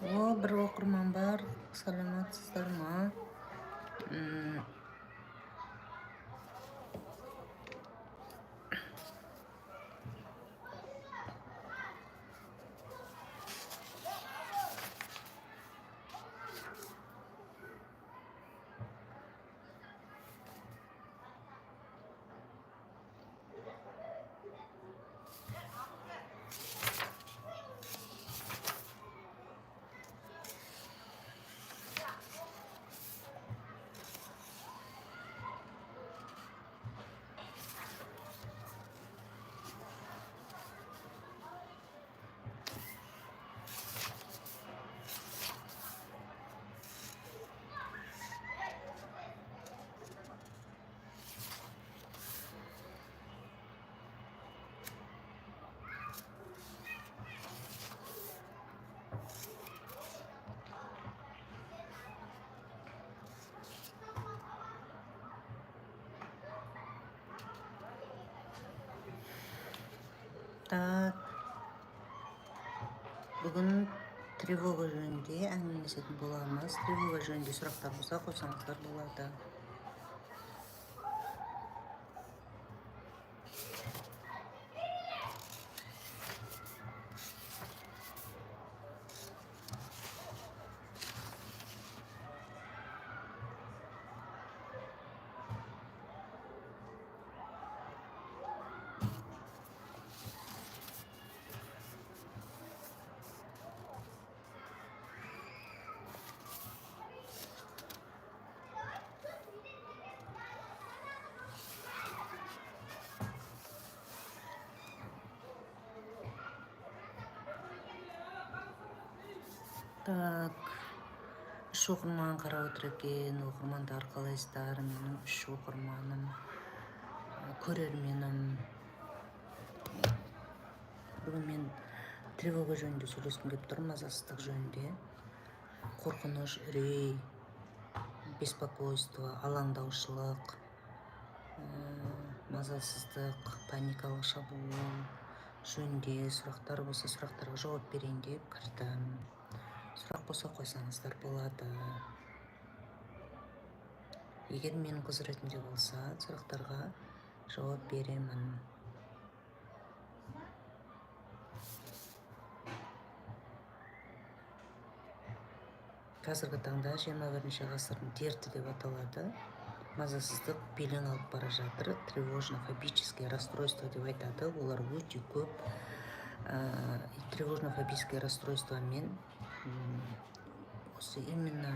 О, бір оқырман бар. Саламатсыздар ма? М, Так, бүгін тревога жөнінде әңгімелесетін боламыз. Тревога жөнінде сұрақтар болса, қойсаңыздар болады. Так, үш оқырман қарап отыр екен. Оқырмандар, қалайсыздар? Менің үш оқырманым, көрерменім. Бүгін мен тревога жөнінде сөйлескім келіп тұр, мазасыздық жөнінде. Қорқыныш, үрей, беспокойство, алаңдаушылық, мазасыздық, паникалық шабуыл жөнінде сұрақтар болса, сұрақтарға жауап берейін деп кірдім. Сұрақ болса, қойсаңыздар болады. Егер менің құзыретімде болса, сұрақтарға жауап беремін. Қазіргі таңда 21 ғасырдың дерті деп аталады. Мазасыздық белең алып бара жатыр. Тревожно-фобическое расстройство деп айтады. Олар өте көп. Тревожно-фобическое расстройствомен осы именно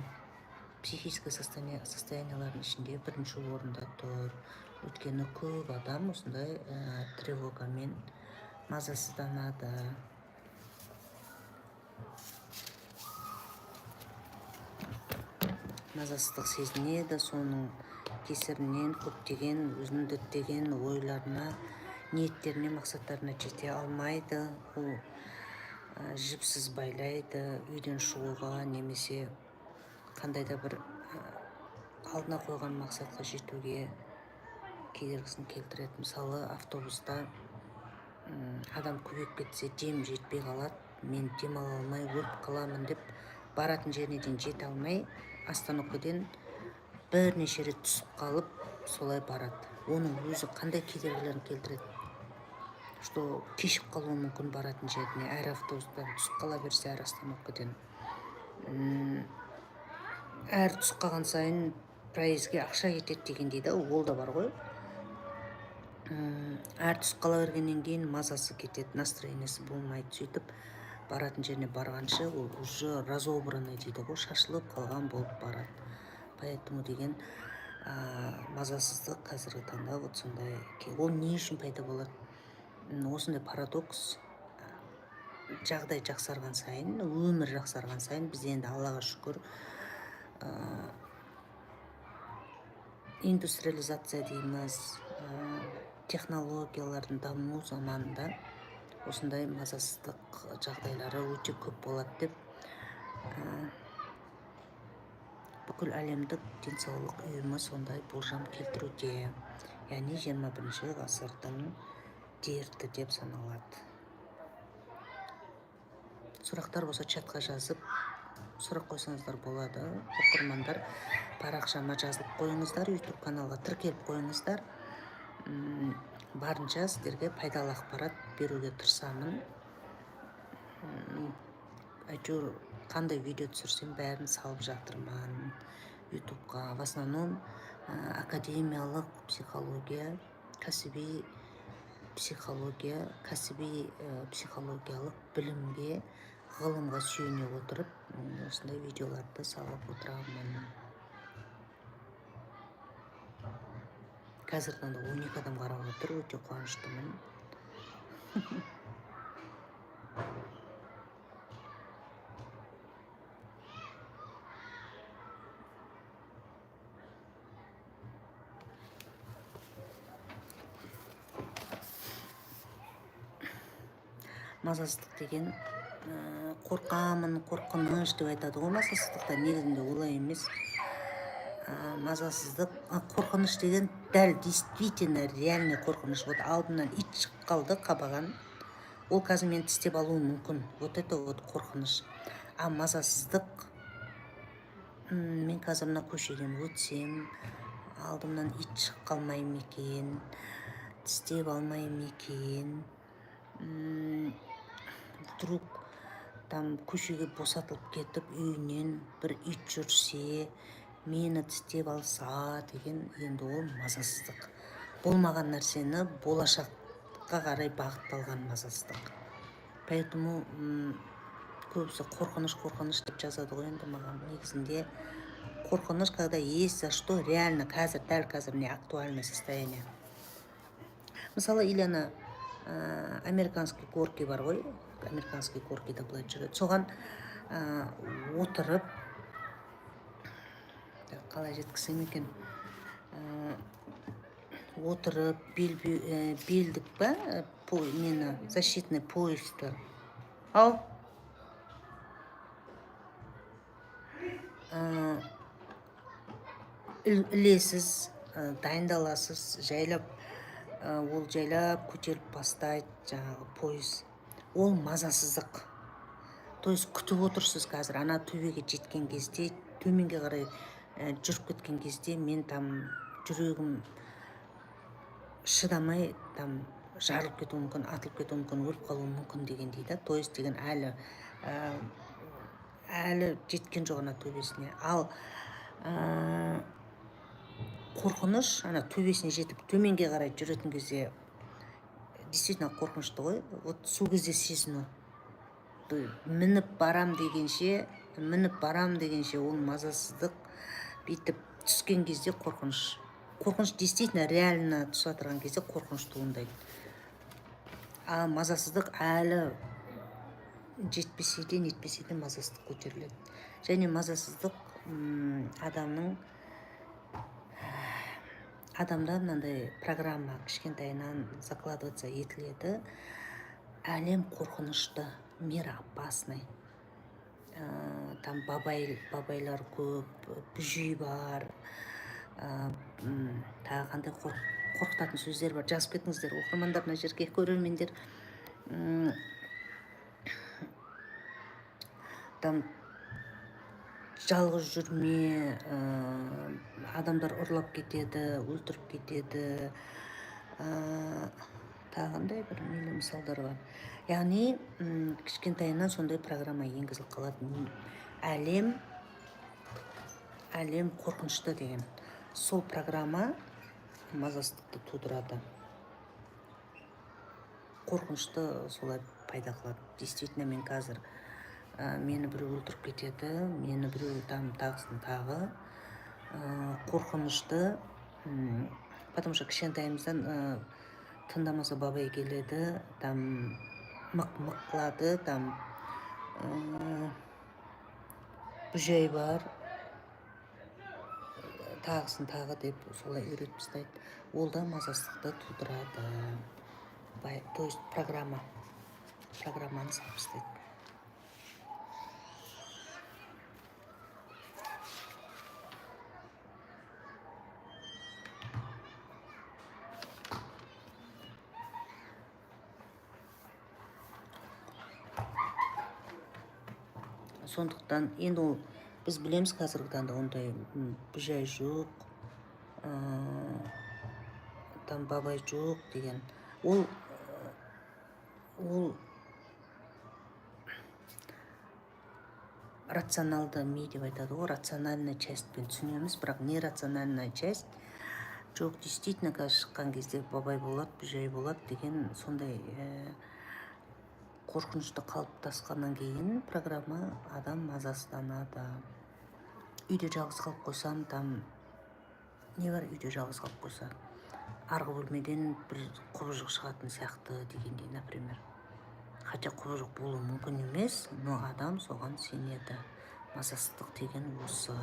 психическое состояниялардың ішінде бірінші орында тұр. Өйткені көп адам осындай тревогамен мазасызданады. Мазасыздық сезінеді, соның кесірінен көптеген өзінің діттеген ойларына, ниеттеріне, мақсаттарына жете алмайды. Ол жіпсіз байлайды үйден шығуға немесе қандай да бір алдына қойған мақсатқа жетуге кедергісін келтіреді. Мысалы, автобуста адам көбейіп кетсе, дем жетпей қалады, мен дем ала алмай өліп қаламын деп, баратын жеріне дейін жете алмай, остановкадан бірнеше рет түсіп қалып, солай барады. Оның өзі қандай кедергілерін келтіреді, что кешігіп қалуы мүмкін баратын жеріне, әр автобустан түсіп қала берсе, әр остановкадан. Әр түсіп қалған сайын проездге ақша кетеді дегендей да, ол да бар ғой. Әр түсіп қала бергеннен кейін мазасы кетеді, настроениесі болмайды. Сөйтіп баратын жеріне барғанша ол уже разобранный дейді ғой, шашылып қалған болып барады. Поэтому деген мазасыздық қазіргі таңда вот сондай. Ол не үшін пайда болады? Осындай парадокс: жағдай жақсарған сайын, өмір жақсарған сайын, біз енді, Аллаға шүкір, индустриализация дейміз, технологиялардың даму заманында осындай мазасыздық жағдайлары өте көп болады деп бүкіл әлемдік денсаулық ұйымы сондай болжам келтіруде. Яғни 21 ғасырдың дерті деп саналады. Сұрақтар болса, чатқа жазып Сұрақ қойсаңыздар болады. Оқырмандар, парақшама жазылып қойыңыздар, YouTube каналға тіркеліп қойыңыздар. Барынша сіздерге пайдалы ақпарат беруге тырысамын. Әйтеуір қандай видео түсірсем, бәрін салып жатырмын ютубқа. В основном академиялық психология, кәсіби психология, кәсіби психологиялық білімге, ғылымға сүйене отырып, осындай видеоларды салып отырамын. Қазіргі таңда 12 адам қарап отыр, өте қуаныштымын. Мазасыздық деген, қорқамын, қорқыныш деп айтады ғой мазасыздықта. Негізінде олай емес. Мазасыздық, қорқыныш деген дәл, действительно реальный қорқыныш. Вот алдымнан ит шығып қалды қабаған, ол қазір мені тістеп алуы мүмкін, вот это вот қорқыныш. А мазасыздық: мен қазір мына көшеден өтсем, алдымнан ит шығып қалмай ма екен, тістеп алмай ма екен, вдруг там көшеге босатылып кетіп, үйінен бір ит жүрсе, мені тістеп алса деген, енді ол мазасыздық. Болмаған нәрсені болашаққа қарай бағытталған мазасыздық. Поэтому көбісі қорқыныш, қорқыныш деп жазады ғой енді маған. Негізінде қорқыныш, когда есть за что реально, қазір, дәл қазір, міне, актуальное состояние. Мысалы, или ана американский горки бар ғой, американский горкида былай жүреді, соған отырып, қалай жеткізсем екен, отырып, белдік па, нені, защитный поясты ау, ілесіз, дайындаласыз жайлап, ол жайлап көтеріліп бастайды жаңағы пойыз. Ол мазасыздық. То есть күтіп отырсыз, қазір ана төбеге жеткен кезде, төменге қарай жүріп кеткен кезде мен там жүрегім шыдамай, там жарылып кетуі мүмкін, атылып кетуі мүмкін, өліп қалуым мүмкін дегендей да. То есть деген әлі жеткен жоқ ана төбесіне. Ал қорқыныш ана төбесіне жетіп, төменге қарай жүретін кезде действительно қорқынышты ғой. Вот сол кезде сезіну. Мініп барам дегенше, мініп барам дегенше ол мазасыздық, бүйтіп түскен кезде қорқыныш. Қорқыныш действительно реально түсіп жатырған кезде қорқыныш туындайды. А мазасыздық әлі жетпесе де, нетпесе де мазасыздық көтеріледі. Және мазасыздық адамның, адамда мынандай программа кішкентайынан закладываться етіледі: әлем қорқынышты, мир опасный, там бабайлар көп, бүжүй бар, тағы қандай қорқытатын сөздер бар, жазып кетіңіздер, оқырмандар, мына жерге, көрермендер. Там жалғыз жүрме, адамдар ұрлап кетеді, өлтіріп кетеді, тағы қандай бір нелі мысалдар бар. Яғни кішкентайынан сондай программа енгізіліп қалады: әлем қорқынышты деген. Сол программа мазасыздықты тудырады, қорқынышты солай пайда қылады. Действительно, мен қазір, мені біреу өлтіріп кетеді, мені біреу там, тағысын тағы, қорқынышты. Потому что кішкентайымыздан тыңдамаса, бабай келеді, там мық мық қылады, там бүжәй бар, тағысын тағы деп солай үйретіп тастайды. Ол да мазасыздықты тудырады. То есть программаны салып тастайды. Сондықтан енді ол біз білеміз, қазіргі таңда ондай жай жоқ, там бабай жоқ деген. Ол рационалды ми деп айтады ғой, рациональная частьпен түсінеміз, бірақ нерациональная часть жоқ. Действительно, қазір шыққан кезде бабай болады, жай болады деген сондай қорқынышты қалыптасқаннан кейін программа, адам мазасызданады. Үйде жалғыз қалып қойсам, там не бар, үйде жалғыз қалып қойса, арғы бөлмеден бір құбыжық шығатын сияқты дегендей, например. Хотя құбыжық болуы мүмкін емес, но адам соған сенеді. Мазасыздық деген осы.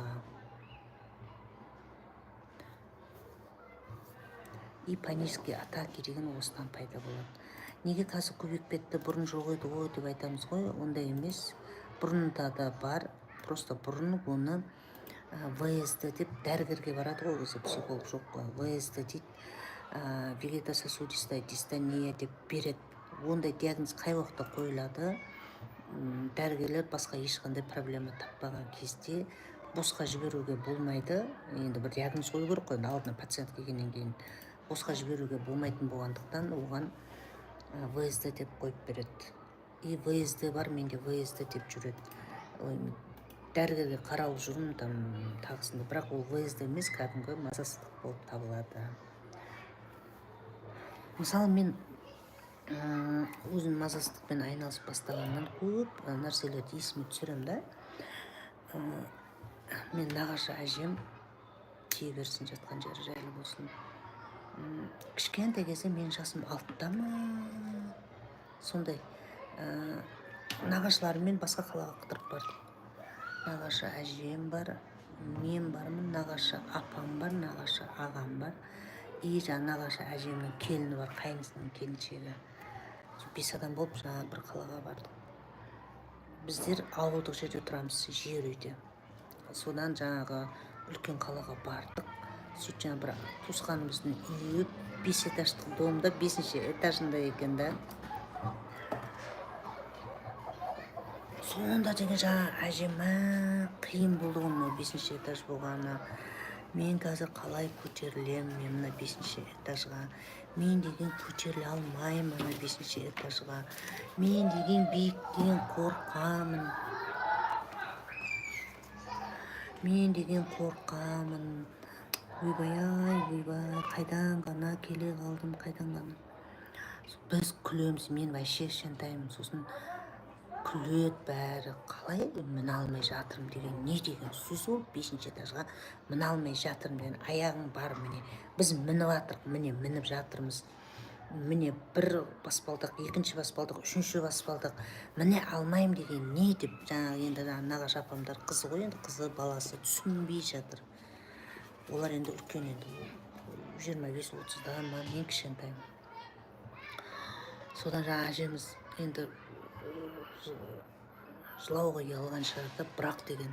И панические атаки деген осыдан пайда болады. Неге қазір көбейіп кетті, бұрын жоқ еді ғой деп айтамыз ғой, ондай емес. Бұрында да бар, просто бұрын оны ВСД деп дәрігерге барады ғой, өзі психолог жоқ қой. ВСД дейді, вегетососудистая дистония деп береді. Ондай диагноз қай уақытта қойылады? Дәрігерлер басқа ешқандай проблема таппаған кезде. Босқа жіберуге болмайды енді, бір диагноз қою керек қой енді, алдына пациент келгеннен кейін босқа жіберуге болмайтын болғандықтан, оған ВСД деп қойып береді. И ВСД бар менде, ВСД деп жүреді. Ой, дәрігерге қаралып жүрмін там тағысында, бірақ ол ВСД емес, кәдімгі мазасыздық болып табылады. Мысалы, мен өзім мазасыздықпен айналысып бастағаннан көп нәрселерді есіме түсіремін да. Мен нағашы әжем, тие берсін, жатқан жері жайлы болсын, кішкентай кезде, менің жасым 6-та ма сондай, нағашыларыммен басқа қалаға қыдырып бардық. Нағашы әжем бар, мен бармын, нағашы апам бар, нағашы ағам бар и жаңағы нағашы әжемнің келіні бар, қайнысының келіншегі. Сол 5 адам болып жаңағы бір қалаға бардық. Біздер ауылдық жерде тұрамыз, жер үйде. Содан жаңағы үлкен қалаға бардық. Сөйтіп жаңағы бір туысқанымыздың үйі 5 этаждық домда, 5-ші этажында екен да. Сонда деген жаңағы әжем, мә, қиын болды ғой мынау 5-ші этаж болғаны. Мен қазір қалай көтерілемін мен мына 5-ші этажға? Мен деген көтеріле алмаймын ана 5-ші этажға. Мен деген биіктен қорқамын. Мен деген қорқамын. Ойбай-ай, ойбай, қайдан ғана келе қалдым, қайдан ғана. Біз күлеміз, мен вообще кішкентаймын. Сосын күледі бәрі, қалай міне алмай жатырмын деген не деген сөз ол, 5-ші этажға міне алмай жатырмын деген. Аяғың бар, міне біз мініп жатырық, міне мініп жатырмыз, міне бір баспалдақ, екінші баспалдақ, үшінші баспалдақ, міне алмаймын деген не деп. Жаңағы енді жаңағы нағашы апамдар қызы ғой енді, қызы баласы түсінбей жатыр. Олар енді үлкен, енді 25-30-да ма, мен кішкентаймын. Содан жаңағы әжеміз енді жылауға ұялған шығар да, бірақ деген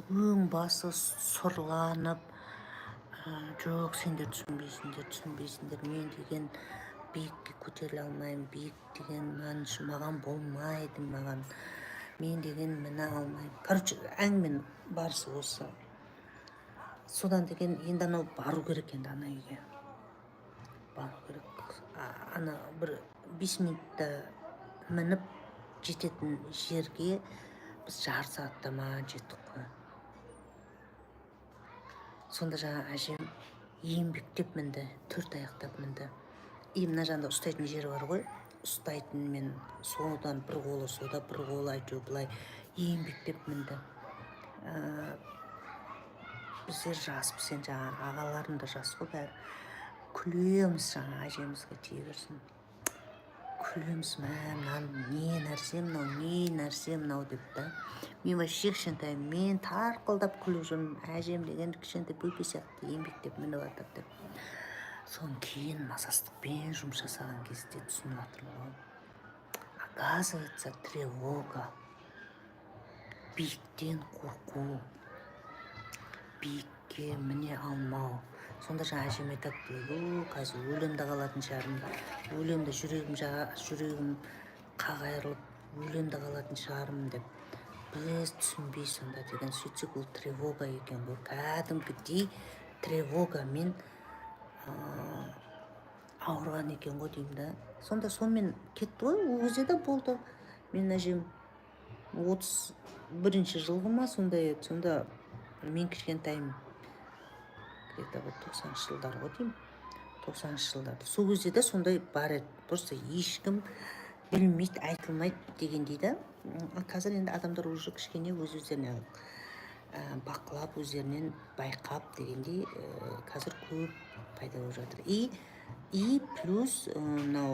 өң басы сұрланып, жоқ, сендер түсінбейсіңдер, түсінбейсіңдер, мен деген биікке көтеріле алмаймын, биік деген маған болмайды, маған, мен деген міне алмаймын. Короче, әңгіменің барысы осы. Содан деген енді анау бару керек, енді ана үйге бару керек. Ана бір 5 минутта мініп жететін жерге біз жарты сағатта ма жеттік қой. Сонда жаңа әжем еңбектеп мінді, 4 аяқтап мінді. И мына жағында ұстайтын жері бар ғой, ұстайтын мен содан бір қолы сода, бір қолы әйтеуір былай еңбектеп мінді. Біздер жаспыз енді, жаңағы ағаларым да жас қой бәрі. Күлеміз жаңа әжемізге, тие берсін, күлеміз, мә, мынаны не нәрсе мынау, не нәрсе мынау деп та. Мен вообще кішкентаймын, мен тарқылдап күліп жүрмін, әжем деген кішкентай бөпе сияқты еңбектеп мініп жатыр деп. Содан кейін мазасыздықпен жұмыс жасаған кезде түсініп жатырмын ғой, оказывается, тревога, биіктен қорқу, биікке міне алмау. Сонда жаңа әжем айтады, ойбу, қазір өлем де қалатын шығармын, өлем де, жүрегім қақ айырылып өлем де қалатын шығармын деп. Біз түсінбей сонда деген, сөйтсек, ол тревога екен ғой. Кәдімгідей тревогамен ауырған екен ғой деймін да. Сонда сонымен кетті ғой. Ол кезде де болды. Менің әжем 31-ші жылғы ма, сондай еді. Сонда мен кішкентайым, где-то бір 90-шы жылдар ғой деймін, 90-шы жылдарда. Сол кезде де сондай бар еді, просто ешкім білмейді, айтылмайды дегендей да. Қазір енді адамдар уже кішкене өз өздеріне бақылап, өздерінен байқап дегендей, қазір көп пайда болып жатыр. И плюс мынау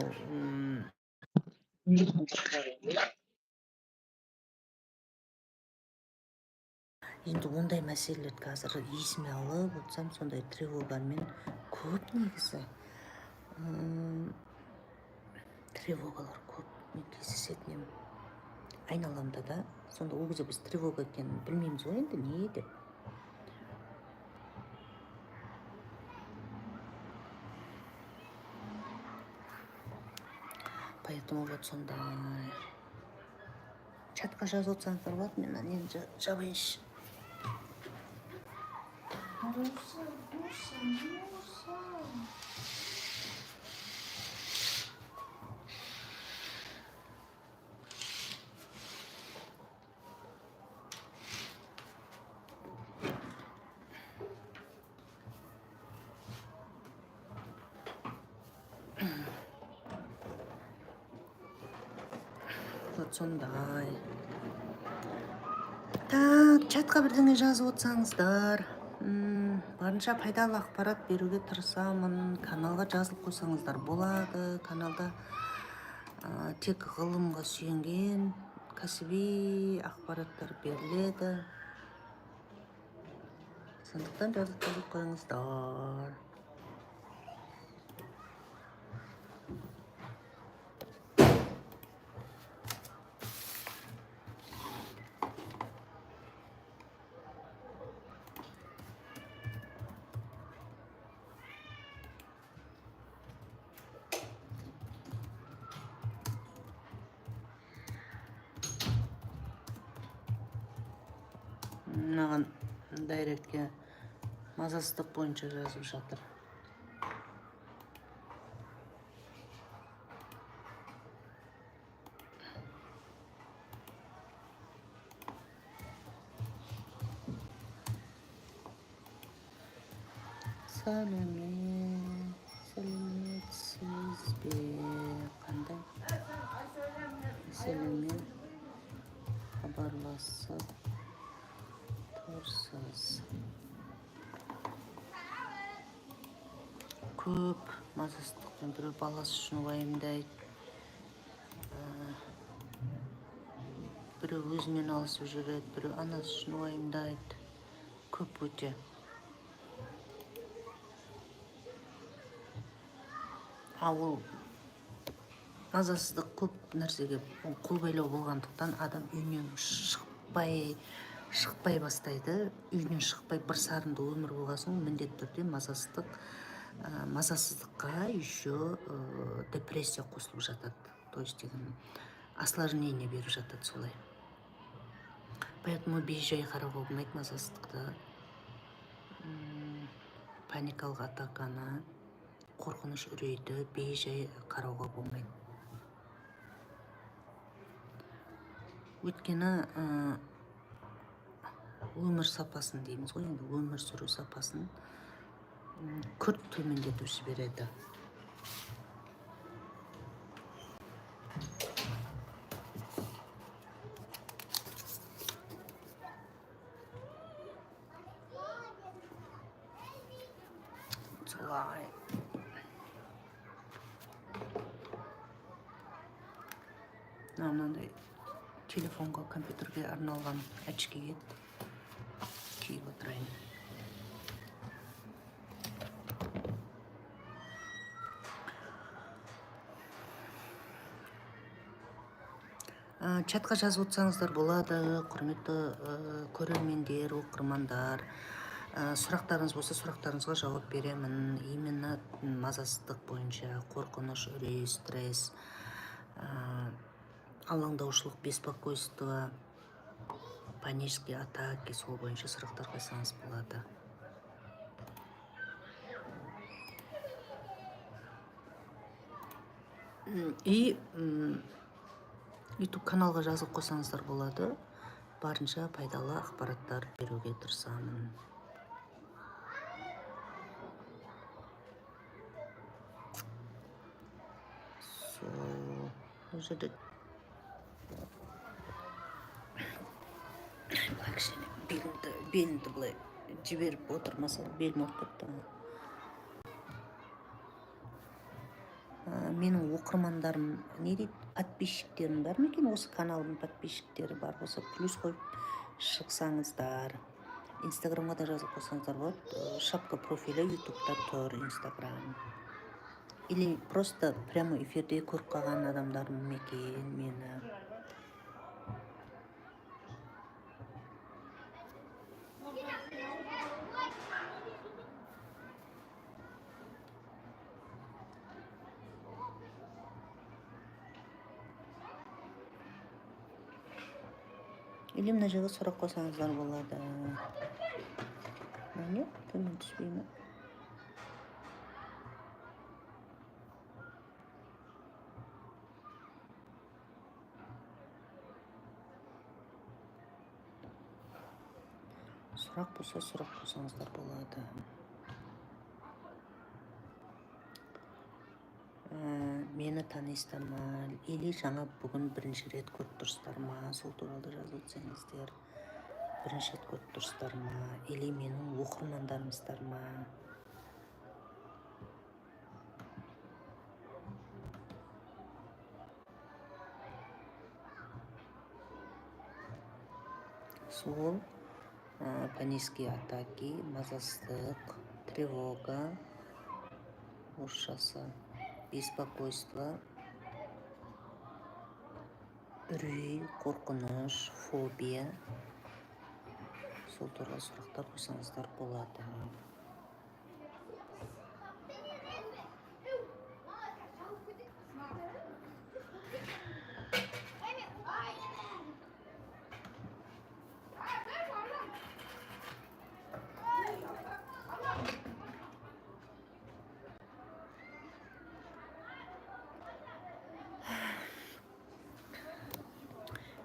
енді ондай мәселелерді қазір есіме алып отырсам, сондай тревогамен көп негізі. Тревогалар көп мен кездесетін едім айналамда да. Сонда ол кезде біз тревога екенін білмейміз ғой енді, не деп. Поэтому вот сондай. Чатқа жазып отырсаңыздар болады. Мен мына нені жабайыншы. Муса, Муса, Муса. Вот сондай. Так, чатқа бірдеңе жазып отырсаңыздар, барынша пайдалы ақпарат беруге тырысамын. Каналға жазылып қойсаңыздар болады. Каналда тек ғылымға сүйенген кәсіби ақпараттар беріледі, сондықтан жазылып қойыңыздар. Маған директке мазасыздық бойынша жазып жатыр. Сәлеметсіз бе? Қандай мәселемен хабарласып тұрсыз? Көп мазасыздықпен біреу баласы үшін уайымдайды, біреу өзімен алысып жүреді, біреу анасы үшін уайымдайды. Көп өте. А ол мазасыздық көп нәрсеге қолбайлау болғандықтан, адам үйінен шықпай бастайды. Үйінен шықпай, бір сарынды өмір болған соң, міндетті түрде мазасыздыққа еще депрессия қосылып жатады, то есть деген осложнение беріп жатады солай. Поэтому бейжай қарауға болмайды мазасыздықты, паникалық атаканы, қорқыныш, үрейді бейжай қарауға болмайды. Өйткені өмір сапасын дейміз ғой енді, өмір сүру сапасын күрт төмендетіп жібереді. Солай. Мынандай телефонға, компьютерге арналған очки еді, киіп отырайын. Чатқа жазып отырсаңыздар болады, құрметті көрермендер, оқырмандар. Сұрақтарыңыз болса, сұрақтарыңызға жауап беремін. Именно мазасыздық бойынша, қорқыныш, үрей, стресс, алаңдаушылық, беспокойство. Панические атаки, сол бойынша сұрақтар қойсаңыз болады. И YouTube каналға жазылып қойсаңыздар болады. Барынша пайдалы ақпараттар беруге тырысамын. Сол бұл жерде былай кішкене белімді былай жіберіп отырмаса, белім ауырып кетті ғой. Менің оқырмандарым не дейді, подписчиктерім бар ма екен? Осы каналдың подписчиктері бар болса, плюс қойып шықсаңыздар. Инстаграмға да жазылып қойсаңыздар болады. Шапка профиля ютубта тұр инстаграм. Или просто прямой эфирде көріп қалған адамдар ма екен мені? Или мына жерге сұрақ қойсаңыздар болады. Мынау не, төмен түспей ме? Сұрақ болса, сұрақ қойсаңыздар болады. Мені танисыздар ма или жаңа бүгін бірінші рет көріп тұрсыздар ма, сол туралы жазып өтсеңіздер. Бірінші рет көріп тұрсыздар ма или менің оқырмандарымсыздар ма? Сол панические атаки, мазасыздық, тревога орысшасы, беспокойство, үрей, қорқыныш, фобия, сол туралы сұрақтар қойсаңыздар болады.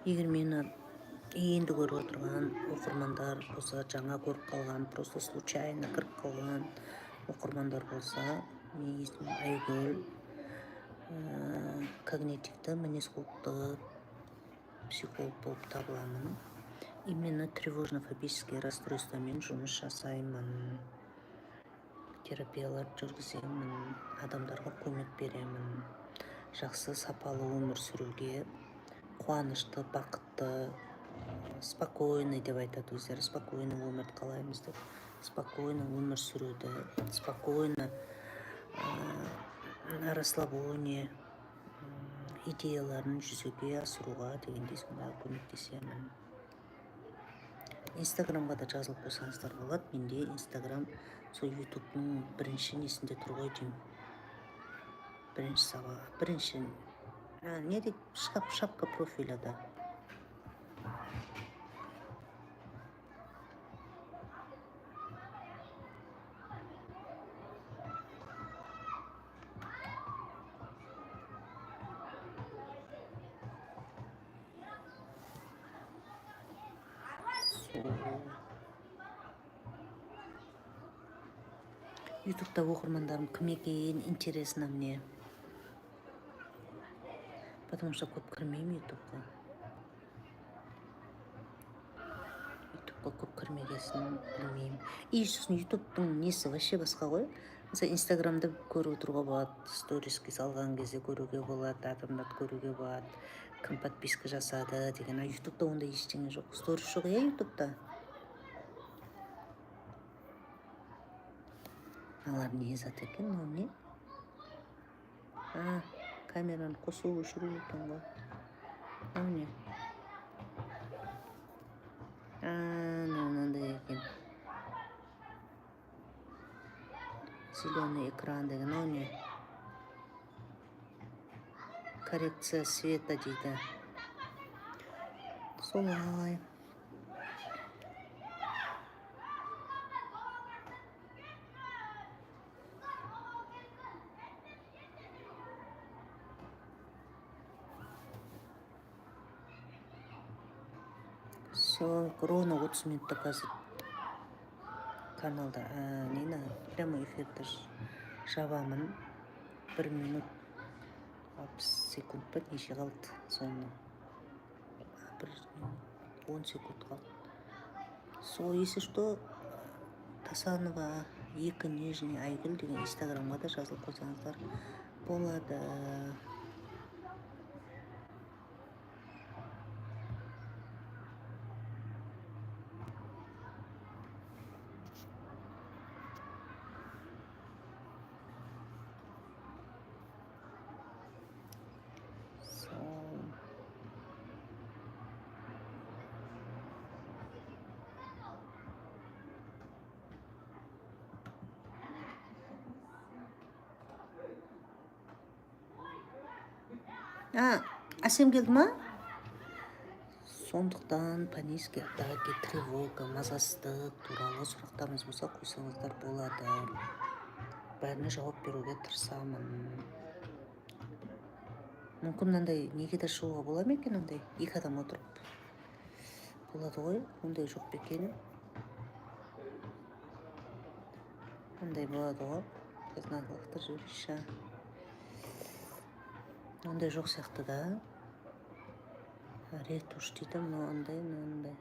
Егер мені енді көріп отырған оқырмандар болса, жаңа көріп қалған, просто случайно кіріп қалған оқырмандар болса, менің есімім Айгүл, когнитивті мінез құлықты психолог болып табыламын. Именно тревожно-фобический расстройствомен жұмыс жасаймын, терапиялар жүргіземін, адамдарға көмек беремін жақсы, сапалы өмір сүруге, қуанышты, бақытты, спокойный деп айтады өздері, спокойный өмірді қалаймыз деп, спокойно өмір сүруді, спокойно, на расслабоне идеяларын жүзеге асыруға дегендей, сондай көмектесемін. Инстаграмға да жазылып қойсаңыздар болады. Менде инстаграм сол ютубтың бірінші несінде тұр ғой деймін, бірінші сабақ, бірінші не дейді, шапка профиля да. Сол ютубта оқырмандарым кім екен, интересно мне, потому что көп кірмеймін ютубқа. Ютубқа көп кірмегесін білмеймін. И сосын ютубтың несі вообще басқа ғой. Мысалы, инстаграмда көріп отыруға болады, сториске салған кезде көруге болады, адамдарды көруге болады, кім подписка жасады деген. А ютубта ондай ештеңе жоқ, сторис жоқ, иә, ютубта. Мыналар не зат екен? Мынау не? А, камераны қосу, өшіру екен ғой. Мынау не? А, мынау мынандай екен, зеленый экран деген. Мынау не? Коррекция света дейді. Солай. Все, ровно 30 минутта қазір каналда нені, прямой эфирді жабамын. 1 минут 60 секунд па, неше қалды соны, 1 минут 10 секунд қалды. Сол, если что, Тасанова 2 нижний Айгүл деген инстаграмға да жазылып қойсаңыздар болады. Сол. А, Әсем келді ма? Сондықтан панические атаки, тревога, мазасыздық туралы сұрақтарыңыз болса, қойсаңыздар болады. Бәріне жауап беруге тырысамын. Мүмкін, мынандай неге де шығуға бола ма екен, андай екі адам отырып болады ғой, ондай жоқ па екен? Андай болады ғой. Қазір мынаны лақтырып жіберейінші. Ондай жоқ сияқты да. Ретушь дейді, мынау андай, мынандай.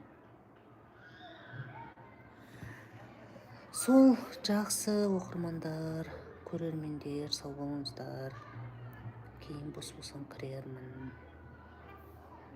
Сол, жақсы, оқырмандар, көрермендер, сау болыңыздар. Кейін бос болсам, кірермін.